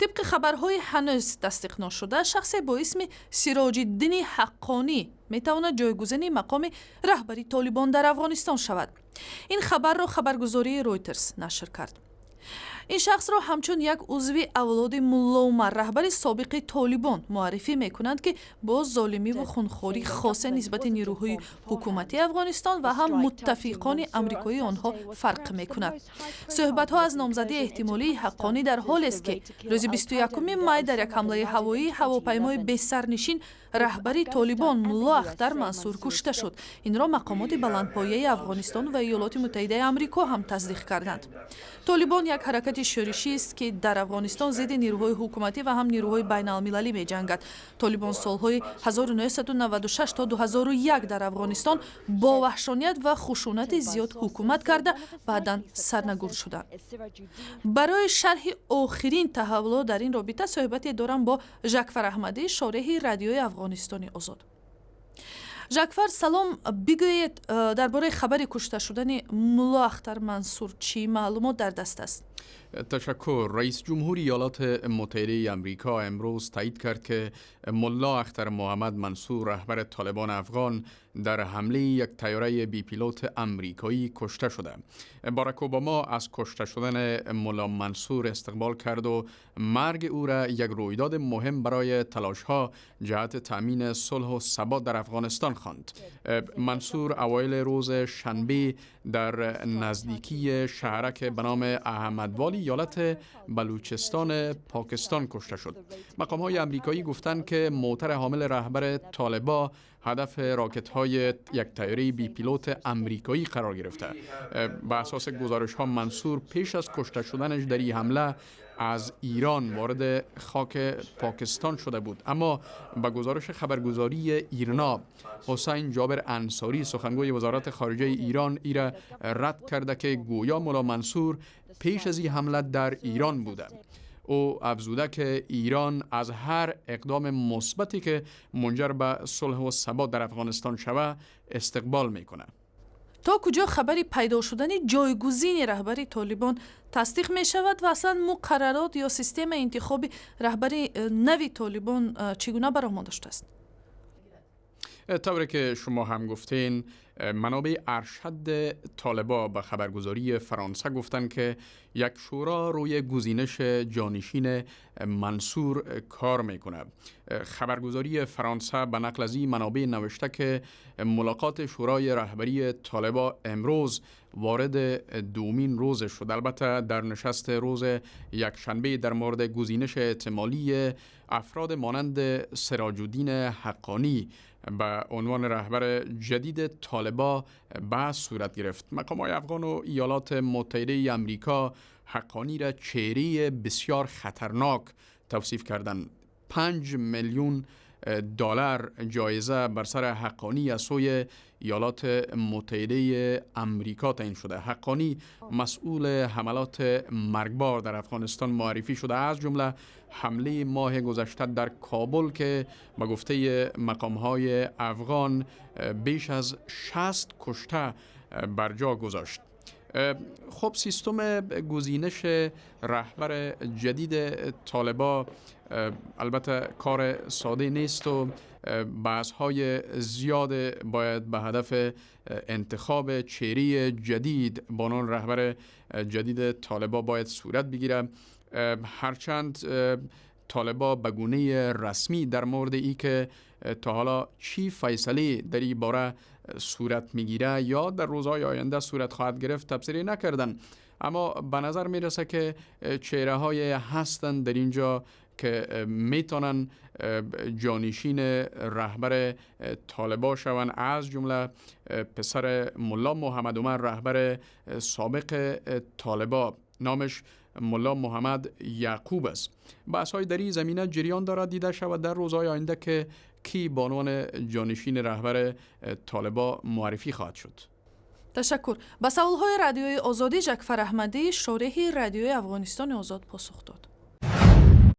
Тибқи хабарҳои ҳанӯз тасдиқношуда, шахсе бо исми Сироҷиддини Ҳаққонӣ метавонад ҷойгузини мақоми раҳбари Толибон дар Афғонистон шавад. Ин хабарро хабаргузории Ройтерс нашр кард. Ин шахсро ҳамчун як узви авлоди Мулло Умар, раҳбари собиқи Толибон, муаррифӣ мекунанд, ки бо золимиву хунхорӣ хосе нисбати нирӯҳои ҳукуматии Афғонистон ва ҳам муттафиқони амрикоии онҳо фарқ мекунад. Суҳбатҳо аз номзадии эҳтимолии Ҳаққонӣ дар ҳолест, ки рӯзи 21 май дар як ҳамлаи ҳавоии ҳавопаймои бесарнишин раҳбари Толибон Мулло Ахтар Мансур кушта шуд. Инро мақомоти баландпояи Афғонистон ва Иёлоти Муттаҳидаи Амрико ҳам тасдиқ карданд. Толибон як ҳаракати шӯришист, ки дар Афғонистон зидди нирӯҳои ҳукуматӣ ва ҳам нирӯҳои байналмилалӣ меҷангад. Толибон солҳои 1996 то 2001 дар Афғонистон бо ваҳшоният ва хушунати зиёд ҳукумат карда, баъдан сарнагун шуданд. Барои шарҳи охирин таҳаввулот дар ин робита суҳбате дорам бо Жакфар Аҳмадӣ, шореҳи Радиои Афғонистони Озод. Жакфар, салом. Бигӯед, дар бораи хабари кушта шудани Мулло Ахтар Мансур чӣ маълумот дар даст аст? تشکر. رئیس جمهور ایالات متحده امریکا امروز تایید کرد که ملا اختر محمد منصور، رهبر طالبان افغان، در حمله یک طیاره بی پیلوت امریکایی کشته شده. باراک اوباما از کشته شدن ملا منصور استقبال کرد و مرگ او را یک رویداد مهم برای تلاش ها جهت تامین صلح و ثبات در افغانستان خواند. منصور اوایل روز شنبه در نزدیکی شهرک به نام احمدوالی ایالت بلوچستان پاکستان کشته شد. مقام های امریکایی گفتند که موتر حامل رهبر طالبا هدف راکت های یک طیاره بی پیلوت امریکایی قرار گرفته. به اساس گزارش ها، منصور پیش از کشته شدنش در این حمله از ایران وارد خاک پاکستان شده بود. اما به گزارش خبرگزاری ایرنا، حسین جابر انصاری، سخنگوی وزارت خارجه ایران، ایره رد کرده که گویا ملا منصور پیش از این حمله در ایران بوده. او افزوده که ایران از هر اقدام مثبتی که منجر به صلح و ثبات در افغانستان شود استقبال میکنه. То куҷо хабари пайдо шудани ҷойгузини раҳбари Толибон тасдиқ мешавад ва аслан муқаррарот ё системаи интихоби раҳбари нави Толибон чӣ гуна ба роҳ монда шудааст? طوری که شما هم گفتین، منابع ارشد طالبا به خبرگزاری فرانسه گفتند که یک شورا روی گزینش جانشین منصور کار میکنه. خبرگزاری فرانسه به نقل از این منابع نوشته که ملاقات شورای رهبری طالبا امروز وارد دومین روز شد. البته در نشست روز یک شنبه در مورد گزینش احتمالی افراد مانند سراج الدین حقانی به عنوان رهبر جدید طالبا بحث صورت گرفت. مقام های افغان و ایالات متحده امریکا حقانی را چهره بسیار خطرناک توصیف کردند. 5 میلیون دلار جایزه بر سر حقانی از سوی ایالات متحده امریکا تعیین شده. حقانی مسئول حملات مرگبار در افغانستان معرفی شده، از جمله حمله ماه گذشته در کابل که به گفته مقام های افغان بیش از 60 کشته بر جا گذاشت. خب، سیستم گزینش رهبر جدید طالبا البته کار ساده نیست و بحث های زیاد باید به هدف انتخاب چهره جدید به عنوان رهبر جدید طالبا باید صورت بگیره. هرچند طالبا به گونه رسمی در مورد ای که تا حالا چی فیصله در این باره صورت میگیره یا در روزهای آینده صورت خواهد گرفت تبصره نکردن، اما به نظر میرسه که چهره های هستند در اینجا که میتونن جانشین رهبر طالبا شوند، از جمله پسر ملا محمد عمر، رهبر سابق طالبا، نامش ملا محمد یعقوب است. بحث های در این زمینه جریان دارد. دیده شود در روزهای آینده که کی به عنوان جانشین رهبر طالبا معرفی خواهد شد. Ташаккур. Ба саволҳои Радиои Озодӣ Жакфар Аҳмадӣ, шореҳи Радиои Афғонистони Озод, посух дод.